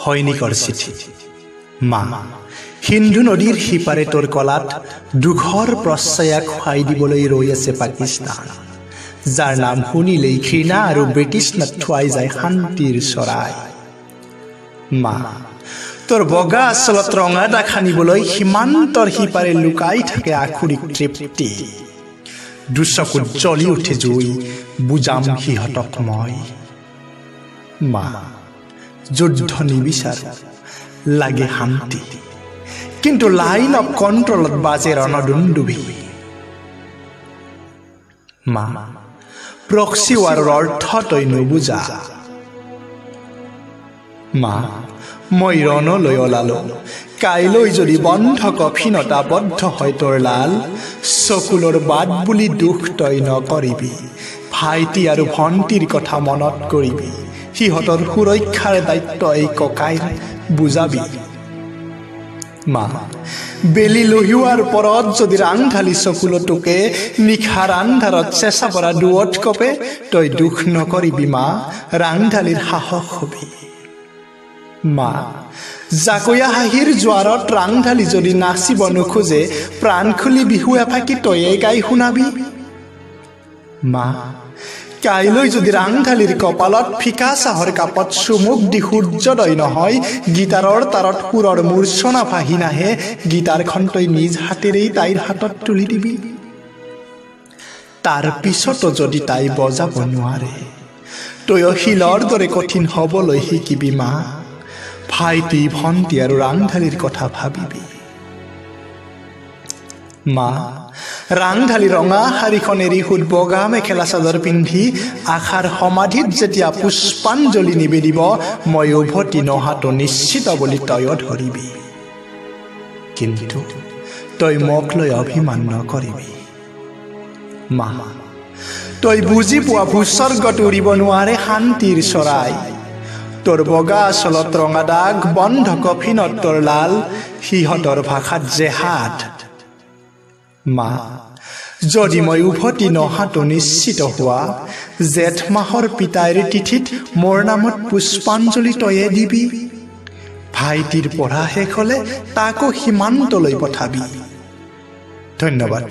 সৈনিকৰ চিঠি। মা, সিন্ধু নদীৰ সিপাৰে তোৰ কলাত দুখৰ প্ৰচ্ছায়া খুৱাই দিবলৈ ৰৈ আছে পাকিস্তান, যাৰ নাম শুনিলেই ঘৃণা আৰু ব্ৰিটিছনাত থুৱাই যায় শান্তিৰ চৰাই। মা, তোৰ বগা আচলত ৰঙা দাগ সানিবলৈ সীমান্তৰ সিপাৰে লুকাই থাকে আখুৰিক তৃপ্তি। দুচকুত জ্বলি উঠে জুই, বুজাম সিহঁতক মই। মা, যুদ্ধ নিবিচাৰো, লাগে শান্তি, কিন্তু লাইন অফ কণ্ট্ৰলত বাজে ৰণদুন্দুভি। মা, প্ৰক্সি ৱাৰৰ অৰ্থ তই নুবুজা। মা, মই ৰণলৈ ওলালো, কাইলৈ যদি বন্ধ কফিনত আবদ্ধ হয় তোৰ লাল, চকুলৰ বাট বুলি দুখ তই নকৰিবি। ভাইটি আৰু ভণ্টিৰ কথা মনত কৰিবি, সিহঁতৰ সুৰক্ষাৰ দায়িত্ব এই ককাইৰ বুজাবি। মা, বেলি লহিওৱাৰ পৰত যদি ৰাংঢালি চকুলটোকে নিশাৰ আন্ধাৰত চেঁচা পৰা দুৱত কপে, তই দুখ নকৰিবি মা, ৰাংঢালিৰ সাহস হবি। মা, জাকৈয়া হাঁহিৰ জোৱাৰত ৰাংঢালি যদি নাচিব নোখোজে, প্ৰাণ খুলি বিহু এফাকি তয়ে গাই শুনাবি। মা, কাইলৈ যদি ৰাংঢালিৰ কপালত ফিকা চাহৰ কাপত চুমুক দি সূৰ্যোদয় নহয়, গীটাৰৰ তাৰত সুৰৰ মূৰ্ছনা ভাহি নাহে, গীটাৰখন তই নিজ হাতেৰেই তাইৰ হাতত তুলি দিবি। তাৰ পিছতো যদি তাই বজাব নোৱাৰে, তয়ো শিলৰ দৰে কঠিন হ'বলৈ শিকিবি মা। ভাইটি ভণ্টি আৰু ৰাংঢালিৰ কথা ভাবিবি। মা, ৰাংঢালি ৰঙা শাৰীখন এৰি সুত বগা মেখেলা চাদৰ পিন্ধি আশাৰ সমাধিত যেতিয়া পুষ্পাঞ্জলি নিবেদিব, মই উভতি নহাটো নিশ্চিত বুলি তয়ো ধৰিবি। কিন্তু তই মোক লৈ অভিমান নকৰিবি। মা, তই বুজি পোৱা ভূস্বৰ্গত উৰিব নোৱাৰে শান্তিৰ চৰাই। তোৰ বগা আচলত ৰঙা দাগ, বন্ধ কফিনত তোৰ লাল, সিহঁতৰ ভাষাত জেহাদ। মা, যদি মই উভতি নহাটো নিশ্চিত হোৱা, জেঠ মাহৰ পিতাইৰ তিথিত মোৰ নামত পুষ্পাঞ্জলি তয়ে দিবি। ভাইটিৰ পঢ়া শেষ হ'লে তাকো সীমান্তলৈ পঠাবি। ধন্যবাদ।